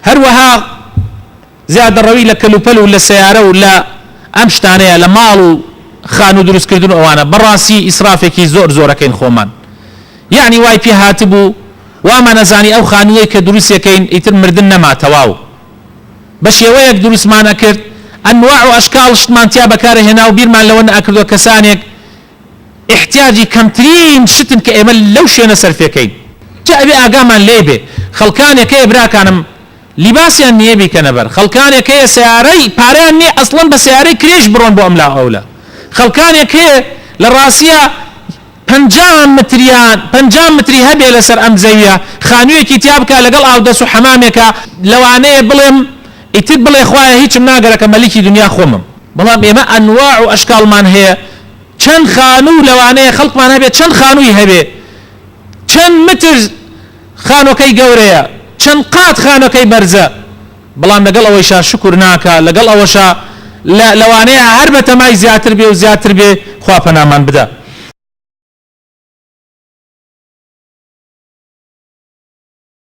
هەروەها زیادەڕەوی لە کەلوپەل و لە سەیارە و لە ئەم شتانەیە لە ماڵ و خانوو دروستکردن و ئەوانە بەڕاستی ئیسرافێکی زۆر زۆرەکەین خۆمان یەعنی وای پێ هاتبوو وامان ئەزانی ئەو خانووەی کە دروستیەکەین ئیتر مردن نەما تەواو بە شێوەیەک دروستمان ئەکرد ئەنواع و ئەشکاڵ شتمان تیا بەکار ئەهێنا و بیرمان لەوە نەئەکردەوە کەسانێک ئیحتیاجی کەمترین شتن کە ئێمە لەو شوێنە سەرفێکەین. جا ئەبێ ئاگامان لێ بێ خەڵکانێک هەیە براکانم لیباسیان نیە بیکەنە بەر خەڵکانێک هەیە سەیارەی پارەیان نیە ئەسڵەن بە سەیارەی کرێش بڕۆن بۆ ئەملا ئەولا خەڵکانێک هەیە لە ڕاستیا 50 متریان 50 متری هەبێ لەسەر ئەم زەویە خانوویەکی تیا بکا لەگەڵ ئاودەس و حەمامێکا لەوانەیە بڵێم ئیتر بڵێ خوایە هیچم ناگەرەکە مەلیکی دنیا خۆمم بەڵام ئێمە ئەنواع و ئەشکاڵمان هەیە چەند خانوو لەوانەیە خەڵکمان هەبێ چەند خانووی هەبێ چەند متر خانوەکەی گەورەیە چەند قات خانوەکەی بەرزە بەڵام لەگەڵ ئەوەیشا شوکر ناکا لەگەڵ ئەوەشا لە لەوانەیە هەر بەتەمای زیاتر بێ و زیاتر بێ خوا پەنامان بدا.